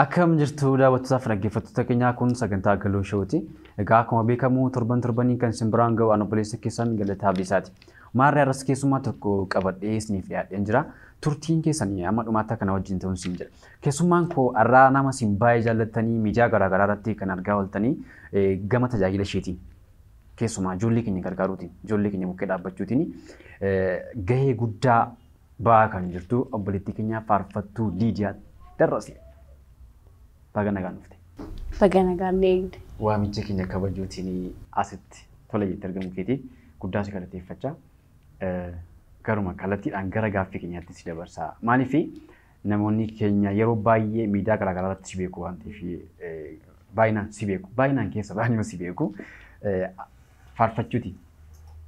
Akkam jirtu daawwattootaaf dhaggeeffattoota keenyaa, kun sagantaa Galoo Showti. Egaa akkuma beekamu torban torbanii kan isin biraan ga'u ani obboleessa keessan Galataa Abdiisaati. Maarree har'as keessummaa tokko qabadhee isiniif dhiyaadheen jira. Turtiin keessan amma dhumaatti kana wajjin ta'uun siin jedha. Keessummaan koo har'aa nama isin baay'ee jaallattanii, miidiyaa garaagaraa irratti kan argaa ooltanii, gama tajaajila isheetiin, keessumaa ijoollee keenya gargaaruutiin, ijoollee keenya bukkee dhaabbachuutiin gahee guddaa ba'aa kan jirtu obboleettii keenya faarfattuu Liidiyaa Darrasee. Baga nagaan dhufte. Baga nagaan eegde. Waamicha keenya kabajuutiin asitti tola jettee argamu keetiif guddaa si galateeffachaa. Garuma kallattiidhaan gara gaaffii keenyaatti si dabarsa. Maaliif, namoonni keenya yeroo baay'ee miidiyaa garaagaraa irratti si beeku waan ta'eef, baay'inaan si beeku. Baay'inaan keessa baay'inaan si beeku. Faarfachuutiin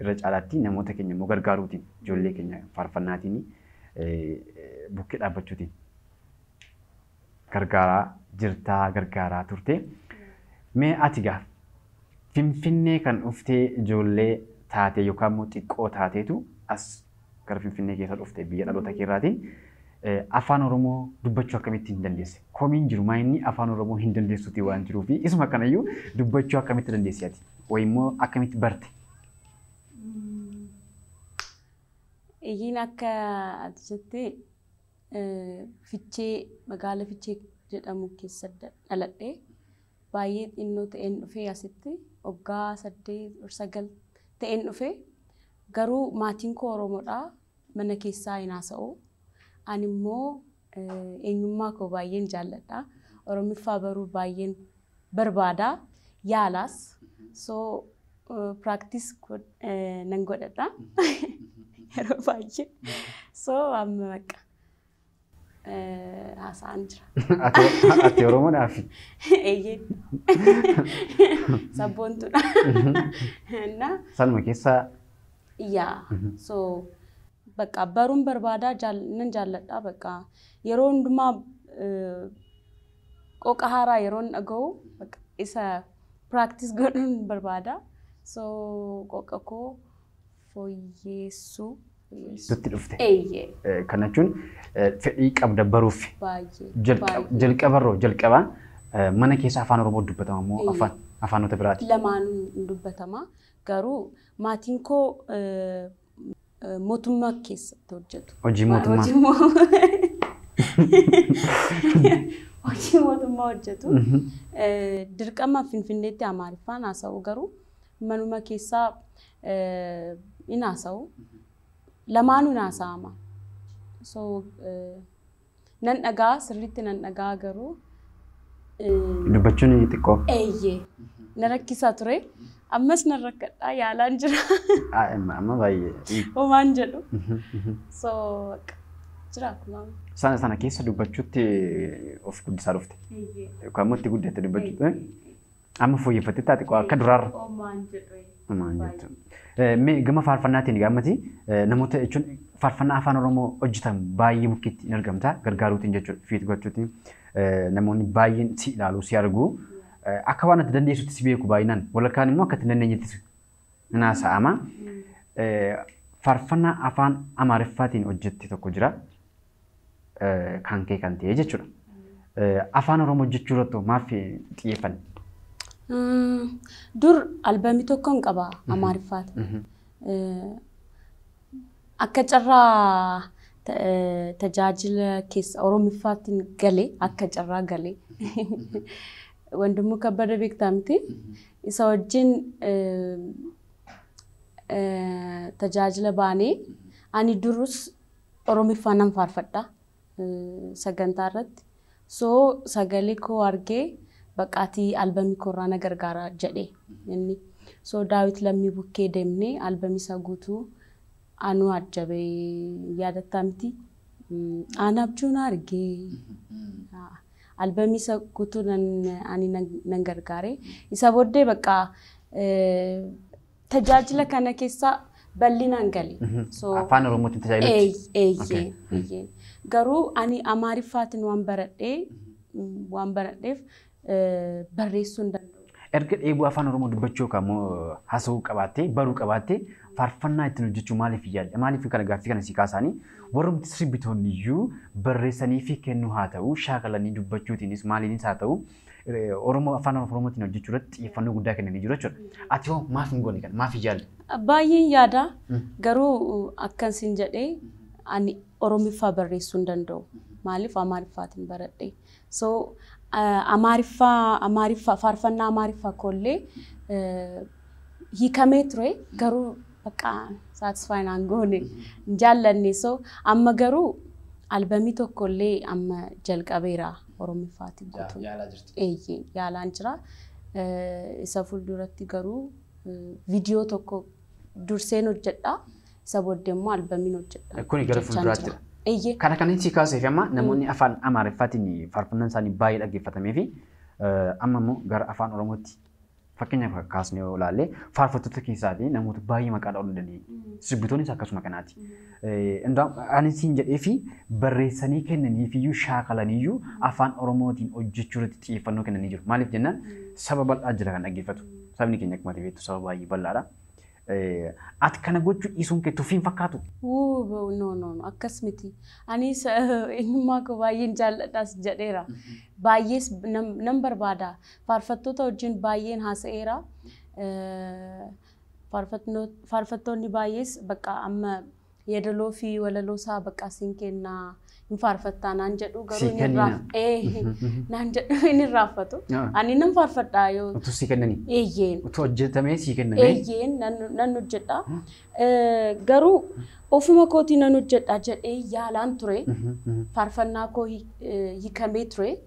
irra caalaatti, namoota keenya immoo gargaaruutiin, ijoollee keenya faarfannaatiin bukkee dhaabbachuutiin gargaaraa jirtaa, gargaaraa turte. Mee ati gaaf Finfinnee kan dhuftee ijoollee taate yookaan immoo xiqqoo taateetu as gara Finfinnee keessa dhufte, biyya dhaloota keerraatiin afaan Oromoo dubbachuu akkamitti hin dandeesse? Komiin jiru maa inni afaan Oromoo hin dandeessuti waan jiruufi isuma kanayyuu dubbachuu akkamitti dandeesse ati? Wayi immoo akkamitti barte? Iyyiin akka ati jettee Fichee, magaala Fichee jedhamu keessa dhaladhee, baay'ee xinnoo ta'een dhufee asitti, waggaa 8, 9 ta'een dhufee. Garuu maatiin koo Oromoodha, mana keessaa hin haasa'u. Ani immoo eenyummaa koo baay'een jaalladha. Oromiffaa baruu baay'een barbaada. Yaalaas. So practice nan godhadha yeroo baay'ee. So amma bakka haasa'aan jira. Ati Oromoodhaafi? Eeyyee. Sabboontuudha. Na Sanuma keessaa. Yaa. So bakka baruun barbaadaa, nan jaalladha, bakka yeroo hundumaa qoqa haaraa yeroon dhaga'u bakka isa practice godhuun barbaada. So qoqa koo fooyyessuu. Sitti dhufte. Eeyyee. Kana jechuun fedhii qabda baruuf. Baay'ee. Jalqabarroo jalqabaa mana keessa afaan Oromoo dubbatama moo afaanota biraati? Lamaanuu hin dubbatama. Garuu maatiin koo mootummaa keessatti hojjetu. Hojii mootummaa. Hojii mootummaa hojjetu. Dirqama Finfinneetti Amaariffaan haasa'u, garuu manuma keessaa hin haasa'u. Lamaanuu hin haasa'ama. So nan dhagaa, sirriitti nan dhagaa, garuu Dubbachuun xiqqoo. Eeyyee. Na rakkisaa ture. Ammas nan rakkadhaa, yaalaan jira. Amma baay'ee. Homaan jedhu. So jira akkuma. Sana sana keessa dubbachuutti of guddisaa dhufte. Yookaan immoo itti guddatte dubbachuutti. Amma fooyyeffattee taate akka duraarra. Homaan jedhu. Homaan jettu. Mee gama faarfannaatiin gaammati namoota jechuun faarfannaa afaan Oromoo hojjetan baay'ee bukkeetti hin argamta, gargaaruutiin jechuudha, feat gochuutiin namoonni baay'een si ilaalu, si argu, akka waan ati dandeessutti si beeku baay'inaan, walakkaan immoo akka ati hin dandeenyetti hin haasa'ama. Faarfannaa afaan Amaariffaatiin hojjette tokko jira, kan kee kan ta'e jechuudha. Afaan Oromoo hojjechuu irratti maaf xiyyeeffanne? Dur albamii tokko hin qaba Amaariffaati. Akka carraa tajaajila keessa Oromiffaatiin galee, akka carraa galee. Wandimuu Kabbada beektaa miti? Isa wajjin tajaajila baanee, ani durus Oromiffaa nan faarfadha sagantaa irratti. So sagalee koo argee, baqaatii albamii koorraa na gargaara jedhe inni. So Daawit Lammii bukkee deemnee albamii isaa guutuu anuu ajjabee, yaadattaa miti? Aan abjuun argee. Albamii isa guutuu ani nan gargaare. Isa booddee bakka tajaajila kana keessa bal'inaan gale. Afaan Oromootiin tajaajilutti. Eeyyee. Garuu ani Amaariffaatiin waan baradheef barreessuu hin danda'u. Erga dheebuu afaan Oromoo dubbachuu yookaan immoo haasa'uu qabaattee, baruu qabaattee, Faarfannaa ittiin hojjechuu maaliif yaadde? Maaliif kana gaaffii kana si kaasanii warrumti sirbitoonni iyyuu barreessanii fi kennuu haa ta'u shaakalanii dubbachuutiinis maaliinis haa ta'u Oromoo afaan Oromootiin hojjechuu irratti xiyyeeffannoo guddaa kennanii jiru jechuudha. Ati hoo maaf hin goone kana? Maaf hin yaalle? Baay'een yaada garuu akkan sin jedhee ani Oromiffaa barreessuu hin danda'u. Maaliif Amaariffaatiin baradhe. So Amaariffaa faarfannaa Amaariffaa koollee hiikamee ture garuu bakka satisfy naan goone hin jaallanne. So amma garuu albamii tokkollee amma jalqabeera Oromiffaatiin guutuu. Yaalaa jirti. Eeyyee yaalaan jira. Isa fuulduratti garuu viidiyoo tokko durseen hojjedha. Isa booddee immoo albamiin hojjedha. Kuni gara fuulduraatti. Eeyyee. Kana kan inni si kaasee fi amma namoonni afaan Amaariffaatiin faarfannaan isaanii baay'ee dhaggeeffatamee fi amma immoo gara afaan Oromootti fakkeenyaaf kaasnee yoo ilaalle faarfattoota keessaatii namoota baay'ee maqaa dha'uu dandeenya. Sirbitoonnis akkasuma kanaati. Ani siin jedhee fi barreessanii kennaniifiyyuu shaakalaniiyyuu afaan Oromootiin hojjechuu irratti xiyyeeffannoo kennanii jiru. Maaliif jennaan saba bal'aa jira kan dhaggeeffatu. Sabni keenya akkuma beektu saba baay'ee bal'aadha. Ati kana gochuu dhiisuun kee tuffiin fakkaatu? No no no akkas miti. Anis eenyummaa koo baay'een jaalladhaas jedheera. Baay'ees nan barbaada. Faarfattoota wajjin baay'een haasa'eera. Faarfattoonni baay'ees bakka amma yeedaloo fi walaloo isaa bakka siin kennaa hin faarfattaa naan jedhu garuu naan jedhu hin irraanfatu. Ani nan faarfadhaa yoo. Utuu sii kennanii? Eeyyeen. Utuu hojjetamee sii kennamee? Eeyyeen nan hojjedha. Garuu ofuma kootii nan hojjedha jedhee yaalaan ture. Faarfannaa koo hiikamee ture.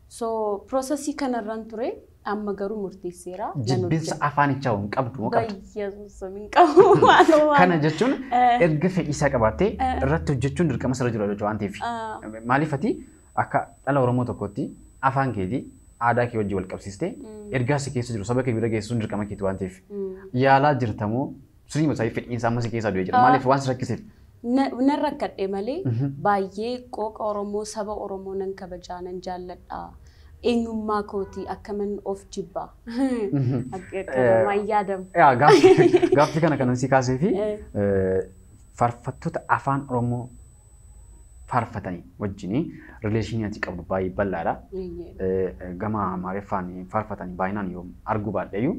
So piroosesii kanarraan ture. Amma garuu murteesseera. Jibbinsa afaanichaa hin qabdu moo qabdu? Baay'ee hin qabu. Kana jechuun erga fedhiisaa qabaattee irratti hojjechuun dirqama sirra jiru jechuudha waan ta'eef. Maaliif ati akka dhala Oromoo tokkotti afaan keetii aadaa kee wajjin wal qabsiistee ergaa si keessa jiru saba kee bira geessuun dirqama keeti waan ta'eef. Yaalaa jirtamoo sirrii mataa fedhiinsa amma si keessaa du'ee jira. Maaliif waan si rakkiseef? Nan rakkadhe malee baay'ee qooqa Oromoo saba Oromoo nan kabajaa nan jaalladha. Eenyummaa kootii akkaman of jibba. Akkanumaan yaadamu. Gaaffii kana kanan si kaasee fi faarfattoota afaan Oromoo faarfatanii wajjin rileeshinii ati qabdu baay'ee bal'aadha. Gama Amaariffaan faarfatanii baay'inaan yoo arguu baadheyyuu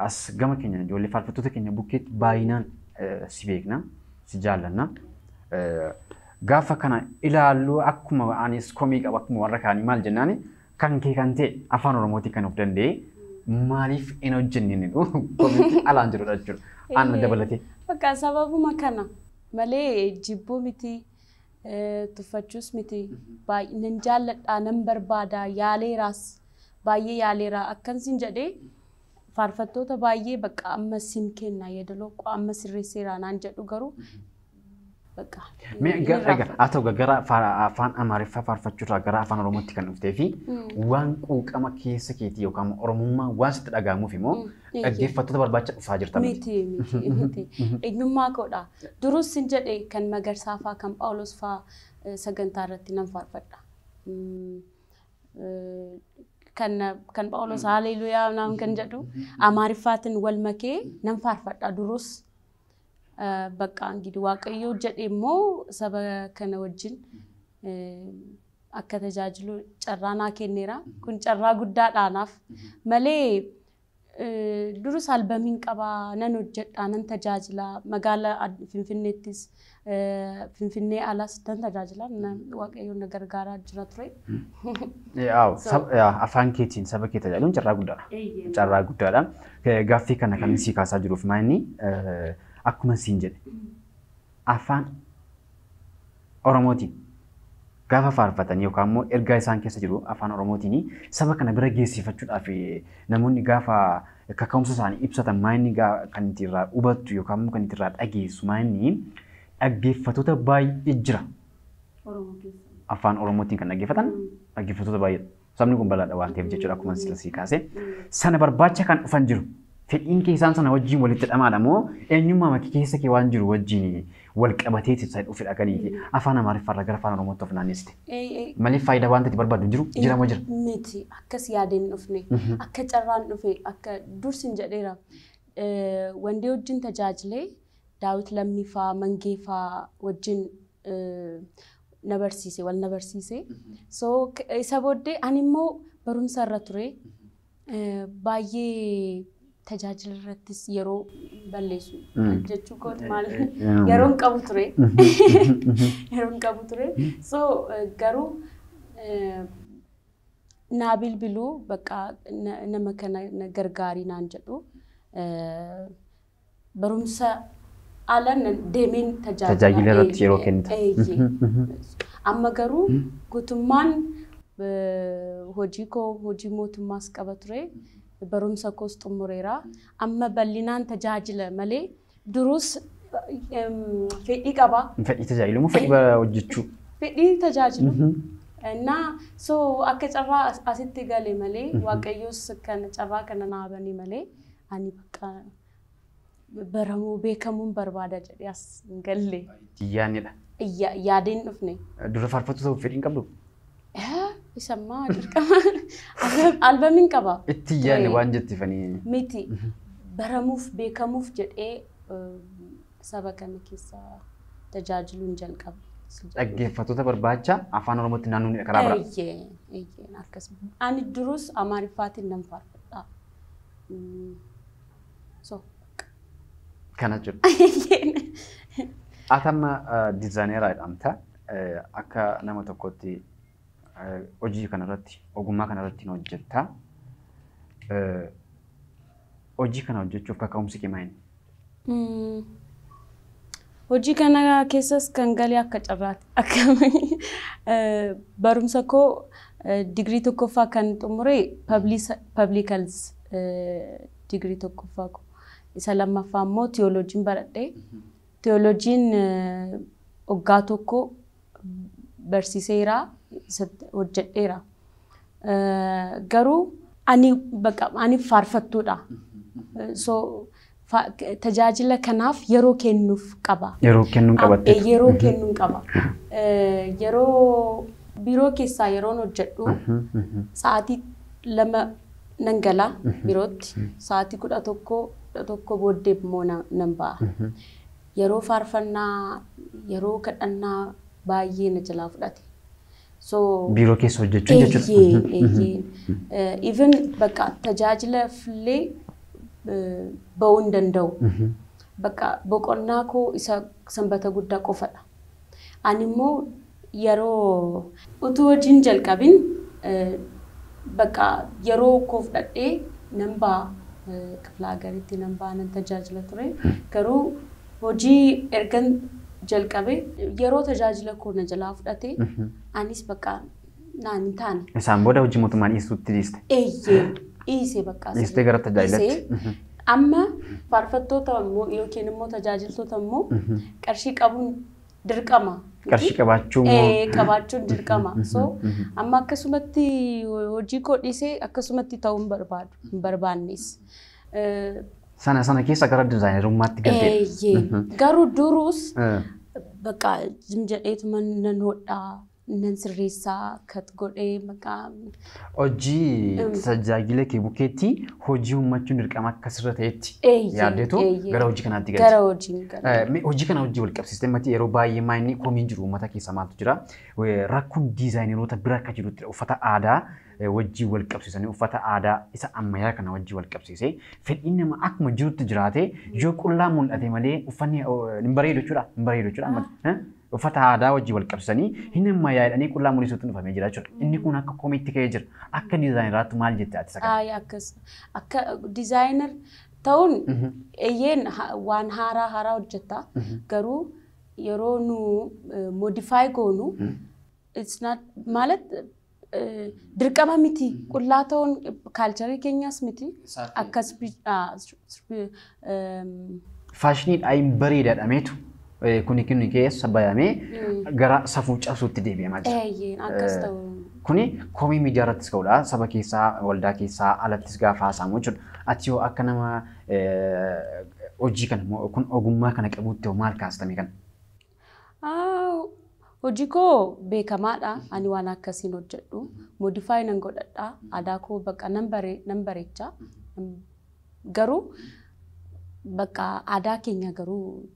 as gama keenya ijoollee faarfattoota keenya bukkeetti baay'inaan si beekna, si jaallanna. Gaafa kana ilaallu akkuma anis komii qaba akkuma warra kaanii maal jennaani kan kee kan ta'e afaan Oromootiin kan of danda'e maaliif hin hojjenne inni komiitti alaan jirudha jechuudha. Aanna dabalatee. Bakka sababuma kana malee jibbuu miti tuffachuus miti nan jaalladha nan barbaada yaaleeraas baay'ee yaaleera akkan sin jedhee faarfattoota baay'ee bakka amma sin kenna yeedaloo amma sirreesseera naan jedhu garuu Haa ta'u gara afaan Amaariffaa faarfachuurraa gara afaan Oromootti kan dhuftee fi waan quuqama keessa keetii yookaan Oromummaa waan sitti dhaga'amuuf immoo dhaggeeffattoota barbaacha dhufaa jirta. Miti miti miti eenyummaa koodha. Durus sin jedhe kan Magarsaa fa'aa kan Phaawulos fa'aa sagantaa irratti nan faarfadha. Kan Phaawulos haleluyaa naan kan jedhu Amaariffaatiin wal makee nan faarfadha durus. Bakka እንግዲህ Waaqayyo jedhe immoo saba kana wajjin akka tajaajilu carraa naa kenneera. Kun carraa guddaadha anaaf malee durus albamiin qabaa nan hojjedha nan tajaajila magaalaa Finfinneettis Finfinnee alas nan tajaajila Waaqayyo na gargaaraa jira ture. Afaan keetiin saba kee tajaajiluun carraa guddaadha. Carraa guddaadha. Gaaffii kana kan si kaasaa jiruuf maal akkuma siin jedhe afaan Oromootiin gaafa faarfatan yookaan immoo ergaa isaan keessa jiru afaan Oromootiin saba kana bira geessifachuudhaaf namoonni gaafa kaka'umsa isaanii ibsatan maayinni kan itti irraa hubattu yookaan immoo kan itti irraa dhageessu maayinni dhaggeeffattoota baay'ee jira. Afaan Oromootiin kan dhaggeeffatan dhaggeeffattoota baay'eedha. Sabni kun bal'aadha waan ta'eef jechuudha akkuma sii kaase. Sana barbaacha kan dhufan jiru. Fedhiin kee isaan sana wajjin walitti dhamaadha moo eenyummaa makii keessa kee waan jiru wajjin wal qabatee isa dhufedha kaniiti afaan Amaariffaarraa gara afaan Oromootti of naannessite. Maaliif faayidaa waan ta'eef barbaadu jiru jira moo jira? Miti akkas yaadeen dhufne akka carraan dhufe akka dursin jedheera. Wandee wajjin tajaajilee Daawit Lammifaa, Mangeefaa wajjin na barsiise, wal na barsiise. So isa booddee ani immoo barumsa irra ture. Baay'ee tajaajila irrattis yeroo balleessu jechuu kooti maal yeroon qabu ture. Yeroon qabu ture. So garuu naa bilbiluu bakka nama kana na gargaarii naan jedhu barumsa ala deemeen tajaajila. Tajaajila irratti yeroo kennita. Amma garuu guutummaan hojii koo hojii mootummaas qaba ture. Barumsa koos xumureera. Amma bal'inaan tajaajila malee duruus fedhii qaba. Fedhii tajaajilu moo fedhii hojjechuu? Fedhii tajaajilu. Innaa so akka carraa asitti gale malee Waaqayyoos kana carraa kana naa bane malee ani bakka baramuu beekamuun barbaada jedhee as hin galle. Yaadnidha. Yaadeen dhufne. Dura faarfattuu ta'uuf fedhii hin qabdu? Isammaa dirqama. Albamiin qaba. Itti yaadne waan jettifanii. Miti baramuuf beekamuuf jedhee saba kana keessa tajaajiluun jalqabe. Dhaggeeffattoota barbaacha afaan Oromootti naannoon karaa biraa. Eeyyee akkas. Ani durus Amaariffaatiin nan faarfadha. So. Kana jedhu. Ati amma diizaayineraa jedhamta. Akka nama tokkotti hojii kanarratti ogummaa kanarratti ni hojjetta. Hojii kana hojjechuuf kaka'umsi kee maali? Hojii kana keessas kan galee akka carraati. Akkamii barumsa koo digirii tokkoffaa kan xumure public health digirii tokkoffaa koo. Isa lammaffaa immoo tiyooloojiin baradhe. Tiyooloojiin waggaa tokko barsiiseera, hojjedheera. Garuu ani bakka ani faarfattuudha. So tajaajila kanaaf yeroo kennuuf qaba. Yeroo kennuun qabatte. Yeroo kennuun qaba. Yeroo biiroo keessaa yeroon hojjedhu sa'aatii 2 nan gala biirootti, sa'aatii 11 booddee immoo nan ba'a. Yeroo faarfannaa, yeroo kadhannaa baay'ee na jalaa fudhate. So biiroo keessa hojjechuun jechuudha. Even bakka tajaajilaaf illee ba'uu hin danda'u. Bakka boqonnaa koo isa sanbata guddaa qofadha. Ani immoo yeroo utuu hojiin jalqabin bakka yeroo koo fudhadhee nan ba'a. Kifla hagaritti nan ba'a, nan tajaajila ture. Garuu hojii ergan jalqabe yeroo tajaajila koo na jalaa fudhate anis bakka naan hin taane. Isaan booda hojii mootummaan dhiisuutti dhiiste? Eeyyee dhiisee bakka. Dhiistee gara tajaajilaatti? Amma faarfattoota yookiin immoo tajaajiltoota immoo qarshii qabuun dirqama. Qarshii qabaachuu immoo? Qabaachuun dirqama. So amma akkasumatti hojii koo dhiisee akkasumatti ta'uu hin barbaadu, hin barbaannes. Sana keessa gara diizaayinerummaatti galtee? Eeyyee. Garuu duruus bakka jedheetuma nan hodhaa, nan sirreessaa, kat godhee bakka. Hojii tajaajila kee bukkeetti hojii uummachuun dirqama akkasirra ta'etti yaaddeetu gara hojii kanaatti galte. Gara hojii galte. Hojii kana hojii wal qabsiistee mati yeroo baay'ee maayinni komiin jiru uummata keessa maaltu jira? Rakkoon diizaayineroota bira akka jirutti uffata aadaa wajjin wal qabsiisanii uffata aadaa isa ammayyaa kana wajjin wal qabsiisee fedhiin nama akkuma jirutti jiraate yoo qullaa mul'ate malee uffanni hin bareedu jechuudha. Hin bareedu jechuudha. Uffata aadaa wajjin wal qabsiisanii hin ammayyaa jedhanii qullaa mul'isuutti dhufamee jira jechuudha. Inni kun akka komiitti ka'ee jira. Akka diizaayineraatti maal jette ati isa kana? Akkas akka diizaayinar ta'uun eeyyeen waan haaraa haaraa hojjetta. Garuu yeroo nu modify goonu it's not ማለት dirqama miti qullaa ta'uun kaalcharii keenyas miti akkas faashiniidhaan hin bareedadhameetu kuni kuni keessa bayamee gara safuu cabsuutti deebi'amaa jira. Akkas ta'u. Kuni komii miidiyaa irrattis ka'uudha. Saba keessaa, waldaa keessaa, alattis gaafa haasa'amu jechuudha. Ati yoo akka nama hojii kana kun ogummaa kana qabuutti maal kaastame kana? Hojii koo beekamaadha. Ani waan akkasiin hojjedhu. Modify nan godhadha. Aadaa koo bakka nan bareecha. Garuu Bakka aadaa keenya garuu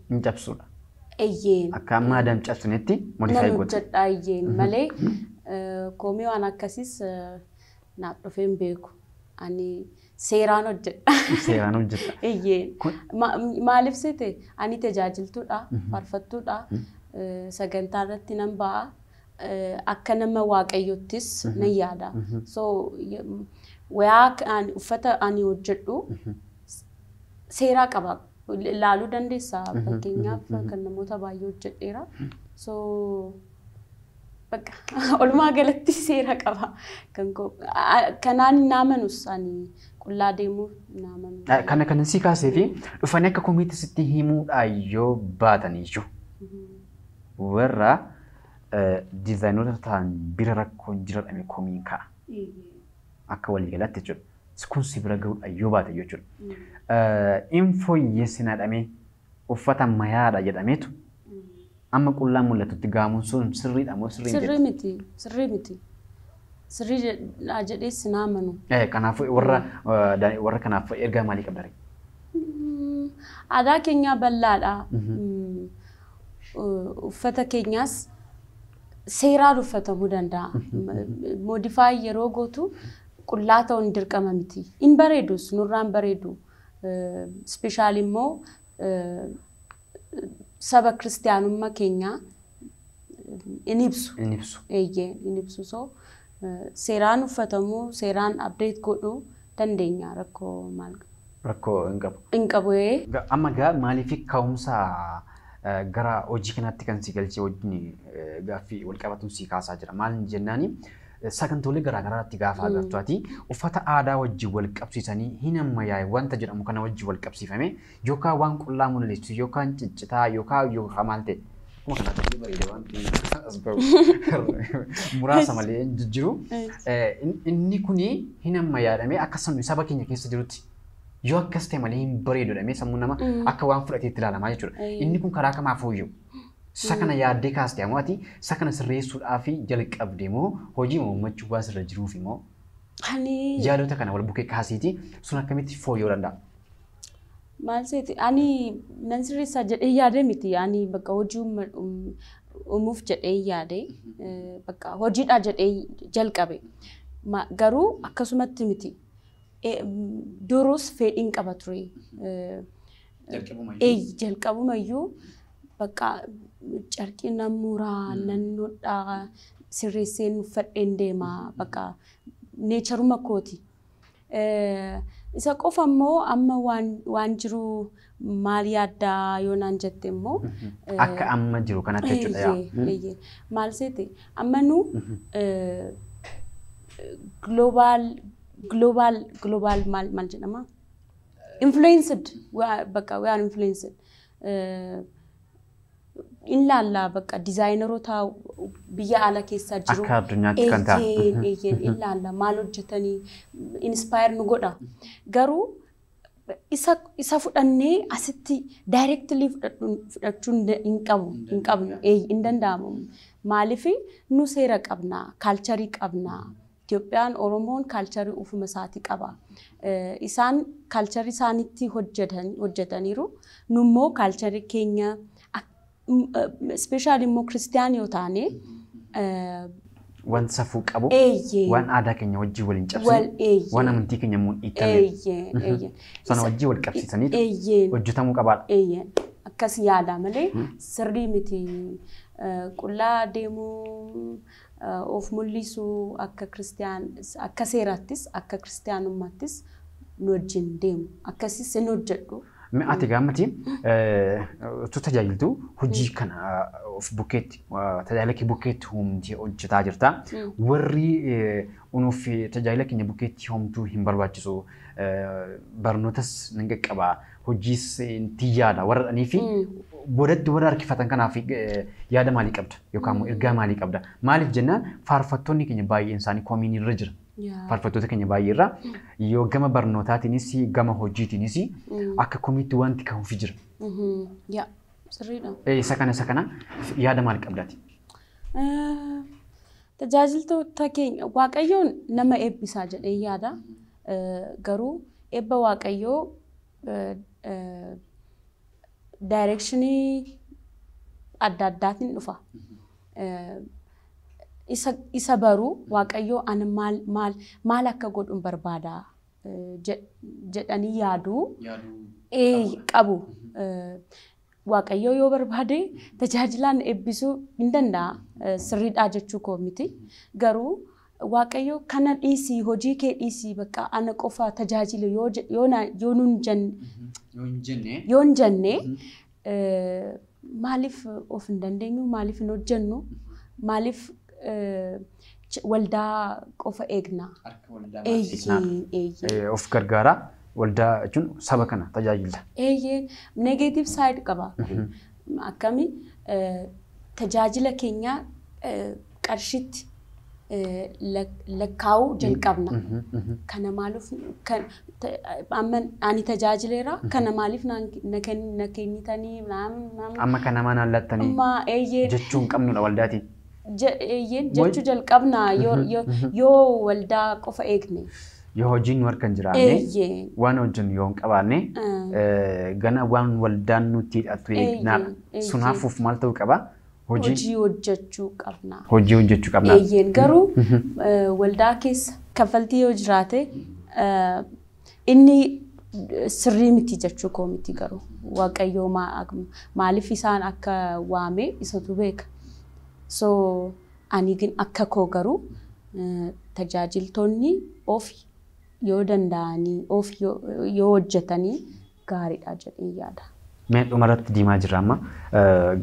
Hin cabsuudha. Eeyyeen. Akka amma aadaan cabsinetti modify Nan goota. hojjedha eeyyeen malee komii waan akkasiis naaf dhufee hin beeku. Ani seeraan hojjedha. Seeraan hojjetta. Eeyyeen. Maaliif seete ani tajaajiltuudha, faarfattuudha, sagantaa irratti nan ba'a. Akka nama waaqayyottis nan yaada. So wayaa uffata ani hojjedhu seeraa qaba. Ilaaluu dandeessa. Fakkeenyaaf kan namoota baay'ee hojjedheera. So bakka walumaa galatti seera qaba. Kanaan hin amanus, ani qullaa deemuu hin amanu. Kana kan si kaasee fi dhufanii akka komiitti sitti himuudhaan yoo baatan iyyuu warra diizaayinoota ta'an bira rakkoon jira dhame komiin ka'a. Akka waliigalaatti jechuudha. Kun si bira gahuudhaan yoo baate jechuudha. In fooyyessinaa dhamee uffata ammayyaadha jedhameetu amma qullaa mul'atutti gaamuun sun sirriidha moo sirrii hin Sirrii miti. Sirrii miti. Sirrii jedhees hin amanu. Kanaafuu warra kanaaf ergaa maalii qabda ree? Aadaa keenya bal'aadha. Uffata keenyaas seeraan uffatamuu danda'a. Modify yeroo gootu qullaa ta'uun dirqama miti. In bareedus, nurraan bareedu. Special immoo saba kiristiyaanummaa keenyaa in ibsu. Inni ibsu. Eeyyee, in ibsu. So seeraan uffatamuu, seeraan update godhuu dandeenya, rakkoo maal Rakkoo hin qabu. hin qabu ee. Amma gaa maaliif ka'umsa gara hojii kanaatti kan si galchee wajjin gaaffii wal qabatuun si kaasaa jira. Maal jennaani, sagantoolee garaa garaatti gaafa agartu ati uffata aadaa wajjin wal qabsiisanii hin ammayyaa'e wanta jedhamu kana wajjin wal qabsiifame yookaan waan qullaa mul'isu yookaan ciccitaa yookaan maal ta'e. Akkuma kanaatti bareeda wanti as bahu muraasa malee hin jijjiiru. Inni kuni hin ammayyaadhamee akka saba keenya keessa jirutti yoo akkas ta'e malee hin bareedu jedhamee sammuu nama akka waan fudhateetti ilaalamaa jechuudha. Inni kun karaa kamaaf fooyya'u? Isa kana yaaddee kaaste ammoo ati isa kana sirreessuudhaaf jalqabde moo hojii uummachuu waan sirra jiruuf immoo Ani yaadota kana wal bukkee kaasiiti sun akkamitti fooyya'uu danda'a? Maal seeti, ani nan sirreessaa jedhee yaade miti. Ani bakka hojii uumuuf jedhee yaade, bakka hojiidha jedhee jalqabe. Garuu akkasumatti miti. Durus fedhiin qaba ture. Jalqabumayyuu bakka carqii nan muraa, nan hodhaa, sirreesseen uffadheen deema, bakka nature uma kooti. Isa qofa immoo amma waan jiru maal yaaddaa yoo naan jette immoo Akka amma jiru kanatti jechuudha yaa. Eeyyee. Maal seete, amma nu global maal jedhama? Influenced, bakka we are influenced. In laallaa bakka designer oota biyya ala keessa jiru. Akka addunyaatti kan ta'an. Eeyyeen, in laalla, maal hojjetanii inspire nu godha. Garuu isa fudhannee asitti directly fudhachuu hin qabu, hin qabnu, hin danda'amu. Maaliif nu seera qabna, culture qabna. Itoophiyaan, Oromoon culture ofuma isaatii qaba. Isaan culture isaaniitti hojjetaniiru. Nu immoo culture keenya, special immoo kiristiyaan yoo taane Waan safuu qabu, waan aadaa keenya wajjin waliin cabsine, waan amantii keenya immoo dhiittame sana wajjin wal qabsiisanii hojjetamuu qabaadha. Eeyyee, akkas yaada malee sirrii miti. Qullaa deemuu, of mul'isuu akka kiristiyaan, akka seeraattis, akka kiristiyaanummaattis nu wajjin deemu. Akkasis hin hojjedhu. Ati gaammati utuu tajaajiltu hojii kana of bukkeetti, tajaajila kee bukkeetti homtee hojjetaa jirta. Warri unuuf tajaajila keenya bukkeetti homtuu hin barbaachisu, barnootas nan qaqqaba, hojiis itti yaada warra dhanii fi boodatti warra harkifatan kanaaf yaada maalii qabda yookaan immoo ergaa maalii qabda? Maaliif jennaan, faarfattoonni keenya baay'een isaanii komiin irra jira. Faarfattoota keenya baay'ee irra yoo gama barnootaatiinis gama hojiitiinis akka komiitti wanti ka'uufi jira. Yaa, sirriidha. Isa kana yaada maal qabdaati? Tajaajiltoota keenya Waaqayyoon nama eebbisaa jedhee yaada. Garuu eebba Waaqayyoo Directionii adda addaatiin dhufa. Isa baruu, Waaqayyoo ani maal maal maal akka godhuun barbaada jedhanii yaaduu qabu. Waaqayyoo yoo barbaade tajaajilaan eebbisuu hin danda'a. Sirriidhaa jechuu koo miti. Garuu Waaqayyo kana dhiisii, hojii kee dhiisii, bakka ana qofa tajaajilu yoo nun yoo hin jenne, maaliif of hin dandeenyu? Maaliif hin hojjennu? Maaliif waldaa qofa eegna? Of gargaara waldaa jechuun saba kana tajaajila. Eeyyee, negative side qaba. Akkami tajaajila keenya qarshitti lakkaa'uu jalqabna. Kana maaliif amma ani tajaajileera, kana maaliif na kennitanii? Amma kana mana laattanii jechuu hin qabnudha waldaatiin. Eeyyeen, jechuu jalqabna yoo waldaa qofa eegne. Yoo hojiin nu harka hin jiraanne, waan hojjennu yoo hin qabaanne, gana waan waldaan nutti hidhatu eegnaadha. Sun hafuuf maal ta'uu qaba? Hojii hojjechuu qabna. Hojii hojjechuu qabna. Eeyyeen, garuu waldaa keessa kaffaltii yoo jiraate inni sirrii miti jechuu koo miti, garuu Waaqayyoo maaliif isaan akka waame isatu beeka. So ani akka koo garuu tajaajiltoonni of yoo danda'anii of yoo hojjetanii gaariidha jedhee yaada. Mee dhumarratti deemaa jira amma.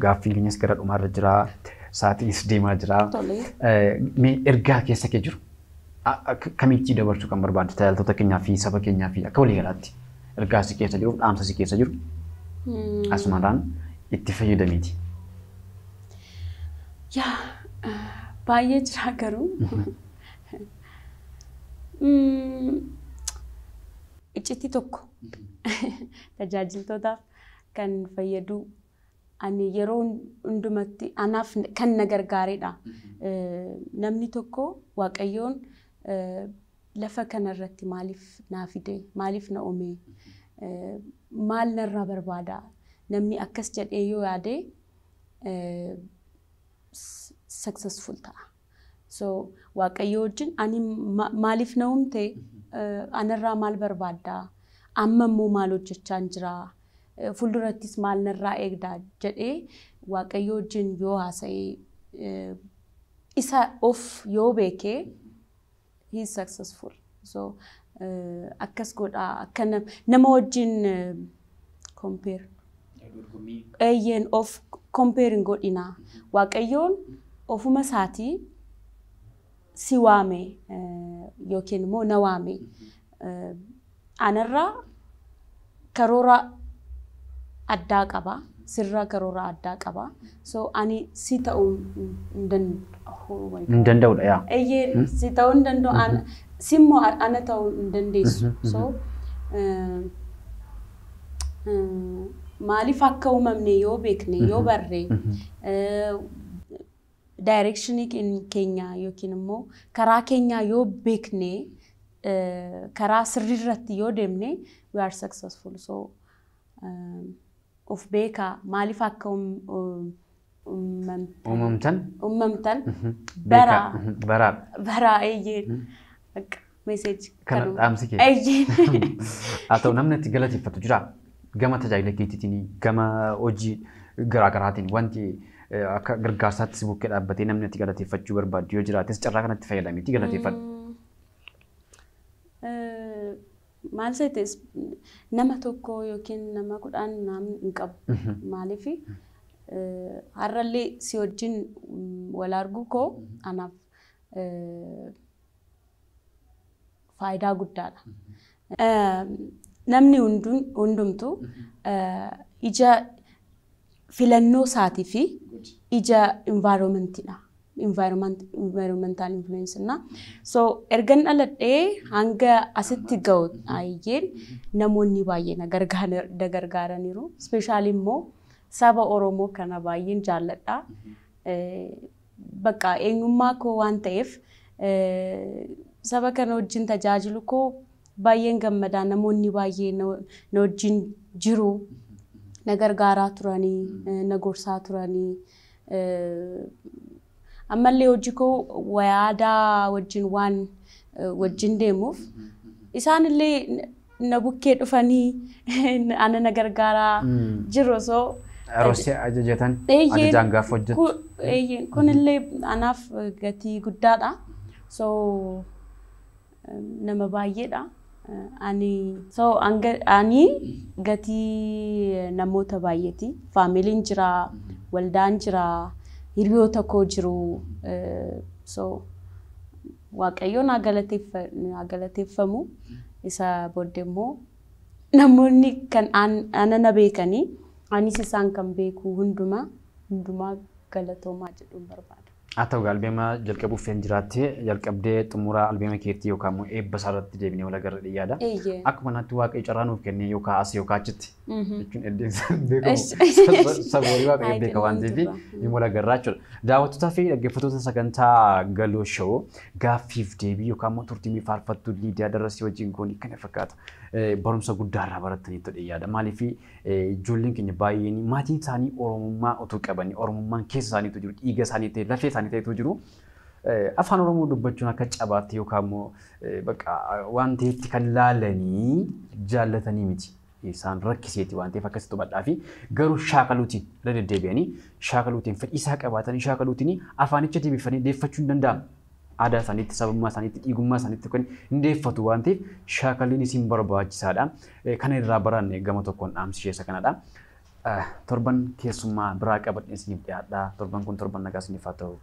Gaaffiin keenyas gara dhumaarra jira. Sa'aatiinis deemaa jira. Mee ergaa keessa kee jiru kamitti dabarsuu kan barbaaddu tajaajiltoota keenyaa fi saba keenyaa fi akka waliigalaatti ergaa si keessa jiru, dhaamsa si keessa jiru asumarraan itti fayyadamiiti. Yaa, baay'ee jira garuu. Iccitii tokko tajaajiltootaaf kan fayyadu, ani yeroo hundumatti anaaf kan na gargaaredha. Namni tokko Waaqayyoon lafa kanarratti maaliif naa fide, maaliif na uume, maal narraa barbaada, namni akkas jedhee yoo yaade successful ta'a. So Waaqayyo wajjin ani maaliif na uumte, anarraa maal barbaadda, amma immoo maal hojjechaa jira, fuuldurattis maal narraa eegda jedhee Waaqayyo wajjin yoo haasa'e, isa of yoo beekee, he is successful. So akkas godhaa, akka nama wajjin compare. Eeyyeen, of compare hin godhinaa. Waaqayyoon ofuma isaatii si waame yookiin immoo na waame. Anarraa karoora addaa qaba. Sirraa karoora addaa qaba. So ani si ta'uu hin danda'u. Hin danda'udha yaa. Eeyyee, si ta'uu hin danda'u. Simmoo ana ta'uu hin dandeessu. So maaliif akka uumamne yoo beekne, yoo barre, directionii keenya yookiin immoo karaa keenya yoo beekne, karaa sirriirratti yoo deemne, we are successful. So of beekaa, maaliif akka uumamtan uumamtan baraa. Baraadha. Baraa, eeyyee. Akka message. Kana dhaamsi kee. Eeyyee. Haa ta'u, namni itti galateeffatu jira. Gama tajaajila keetiitiin, gama hojii garaagaraatiin, wanti akka gargaarsaatti si bukkee dhaabbatee namni itti galateeffachuu barbaadu yoo jiraates, carraa kanatti fayyadamiitii galateeffadhu. Maal seete, nama tokko yookiin nama 10 namni hin qabu. Maaliif, har'allee si wajjin wal arguu koo anaaf faayidaa guddaadha. Namni hundumtuu ija filannoo isaatii fi ija environmentiidha. Environmental influence na. So ergan dhaladhee hanga asitti ga'u ayyeen namoonni baay'ee na gargaaraniiru. Especially immoo saba Oromoo kana baay'een jaalladha. Bakka eenyummaa koo waan ta'eef saba kana wajjin tajaajilu koo Baay'een gammadaa, namoonni baay'ee na wajjin jiru. Na gargaaraa turanii, na gorsaa turanii. Ammallee hojii koo aadaa wajjin waan wajjin deemuuf isaanillee na bukkee dhufanii ana na gargaaraa jiru osoo. Yeroo si ajajatan ajajaan gaafa hojjettu. Kunillee anaaf gatii guddaadha. So nama baay'eedha. Ani so ani gatii namoota baay'eeti. Faamiliin jira, waldaan jira, hiriyoota koo jiru. So Waaqayyoon haa galateeffamu. Isa booddee immoo namoonni kan ana na beekanii anis isaan kan beeku hundumaa galatoomaa jedhuun barbaada. Haa ta'u, albeema jalqabuuf hin jiraatte, jalqabdee xumura albeema keetii yookaan immoo eebba isaa irratti deebinee wal agarra dhiyaada. Akkuma kanatti Waaqayyo carraa nuuf kennee yookaan as yookaan achitti jechuun eddeensaan beekamu saboorii Waaqayyo beeka waan ta'eef ni wal agarraa jechuudha. Daawwattootaa fi dhaggeeffattoota sagantaa Galoo Show, gaaffiif deebii yookaan immoo turtii faarfattuu Liidiyaa Darasii wajjin goonii kana fakkaata. Barumsa guddaa irraa baratanii dhiyaada. Maaliif, ijoolleen keenya baay'een maatiin isaanii Oromummaa otoo qabanii, Oromummaan keessa isaaniitu jiru, dhiiga isaanii ta'e, lafee isaanii ta'etu jiru. Afaan Oromoo dubbachuun akka cabaatti yookaan immoo bakka waan ta'etti kan laalanii jaallatanii miti. Isaan rakkiseeti waan ta'eef akkasitti hubadhaa fi garuu shaakaluutiin irra deddeebi'anii shaakaluutiin, fedhii isaa qabaatanii shaakaluutiin afaanicha deebifanii deeffachuu hin danda'amu. Aadaa isaaniitti, sabummaa isaaniitti, dhiigummaa isaaniitti kan hin deeffatu waan ta'eef shaakaliin isin barbaachisaadha. Kana irraa baranne gama tokkoon dhaamsi ishee isa kanadha. Torban keessummaa biraa qabadhee isiniif dhiyaadha. Torban kun torban nagaa isiniif haa ta'u.